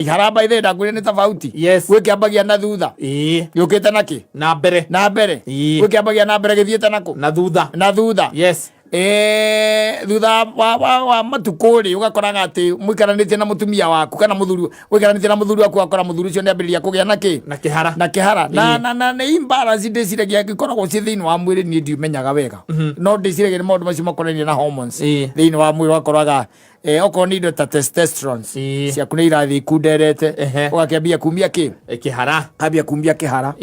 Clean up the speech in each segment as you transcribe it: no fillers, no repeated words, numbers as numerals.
Ihara by the ndakwĩra nĩ tofauti. Gwĩkĩambagia na thutha. Gĩũkĩte na kĩ? Na mbere. Na mbere. Gwĩkĩambagia na mbere gĩthiĩte na kũ? Na thutha. Na thutha. Thutha wa matukũ rĩ, ũgakoraga atĩ mũikaranĩtie na mũtumia waku kana mũthuri, ũikaranĩtie na mũthuri waku, ũgakora mũthuri ũcio nĩ ambĩrĩria kũgĩa na kĩ? Na kĩhara. Na kĩhara. Na nĩ imbalance ndĩciragia ĩkoragwo ciĩ thĩinĩ wa mwĩrĩ, niĩ ndiumenyaga wega. No ndĩciragia nĩ maũndũ macio makonainie na hormones. Thĩinĩ wa mwĩrĩ ũgakoraga okorwo nĩ indo ta testosterone ciaku nĩ irathiĩ ikunderete, ũgakĩambia kumia kĩ? Kĩhara. Ambia kumia kĩhara.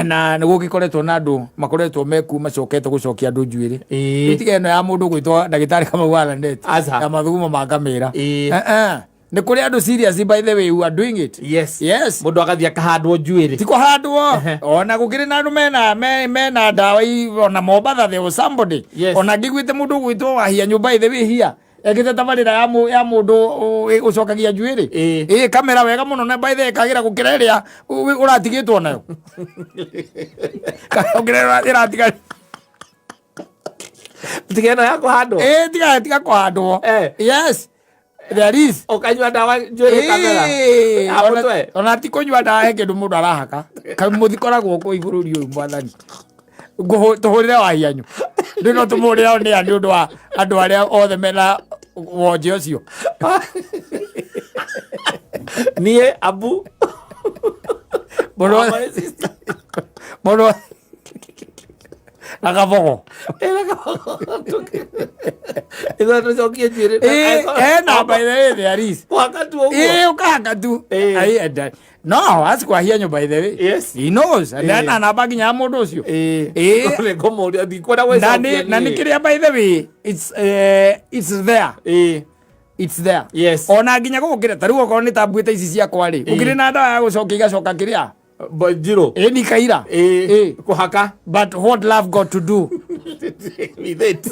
Na nĩ gũgĩkoretwo na andũ makoretwo mekuo macokete gũcokia andũ njuĩrĩ. Tiga ĩno ya mũndũ gwĩtwo ndagĩtarĩ Kamau wa Lanet ya mathugumo ma ngamĩra. Nĩ kũrĩ andũ serious, by the way, who are doing it. Yes. Mũndũ agathiĩ akahandwo njuĩrĩ. Ti kũhandwo. Ona gũkĩrĩ na andũ mena ndawa ona Mombatha there was somebody. Ona ngĩiguĩte mũndũ ũgwĩtwo wahia nyũmba by the way here ekĩte tabarĩra ya mũndũ ũcokagia njuĩrĩ. Kamera wega mũno na by the way ĩkagĩra gũkĩra ĩrĩa ũratigĩtwo nayo. Gũkĩra ĩrĩa ĩratiga. Tiga ĩno ya kũhandwo. Tiga kũhandwo. Yes. There is. Ũkanyua ndawa njuĩrĩ kamera. Ya mũtwe. Ona ti kũnyua ndawa, he kĩndũ mũndũ arahaka. Mũthikoragwo kũu bũrũri ũyũ mwathani. Tũhũrĩre wahianyu. Rĩu no tũmũhũrĩre nĩ nĩ ũndũ wa andũ arĩa othe mena wonje ũcio. Niĩ abu. Mũndũ My sister. Mũndũ na kabogo. Ithuĩ tũcokie njuĩrĩ. Ena by the way there is. Kũhaka tu ũguo. Ũkahaka tu. Ai, no, ask Wahianyu by the way. He knows. And then namba nginya ya mũndũ ũcio. Nĩ ngũmũria, ndikwenda Na gwĩcokia nĩ niĩ. kĩrĩa by the way, it's there. It's there. Ona nginya gũkĩra ta rĩu okorwo nĩ ta mbuĩta ici ciakwa rĩ, gũkĩrĩ na ndawa ya gũcokia igacoka kĩrĩa? Njirũ. Nĩ kaira. Kũhaka. But what love got to do with it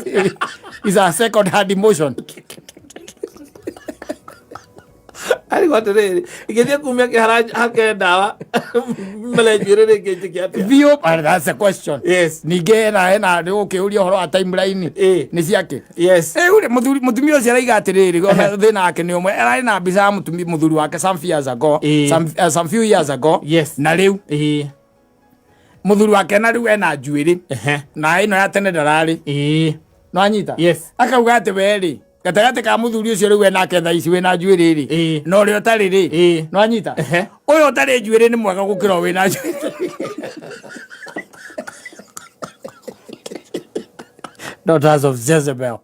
is a second hand emotion. Arigwo atĩrĩrĩ, ingĩthiĩ kumia kĩhara hake ndawa mere njuĩrĩ rĩngĩ njĩke atĩa? Biũ, but that's a question. Ningĩ hena nĩ ũkĩũria ũhoro wa timeline. Nĩ ciake. Rĩu rĩ, mũtumia ũcio araiga atĩrĩrĩ, ona thĩna wake nĩ ũmwe, ararĩ na mbica ya mũthuri wake some few years ago, some few years ago. Na rĩu mũthuri wake na rĩu ena njuĩrĩ. Na ĩno ya tene ndararĩ. No anyita? Yes. Akauga atĩ we rĩ, gatagatĩ ka mũthuri ũcio rĩu enake thaa ici wĩna njuĩrĩ rĩ, na ũrĩa ũtarĩ rĩ, no anyita? Ũyũ ũtarĩ njuĩrĩ nĩ mwega gũkĩra ũyũ wĩna njuĩrĩ. Daughters of Jezebel.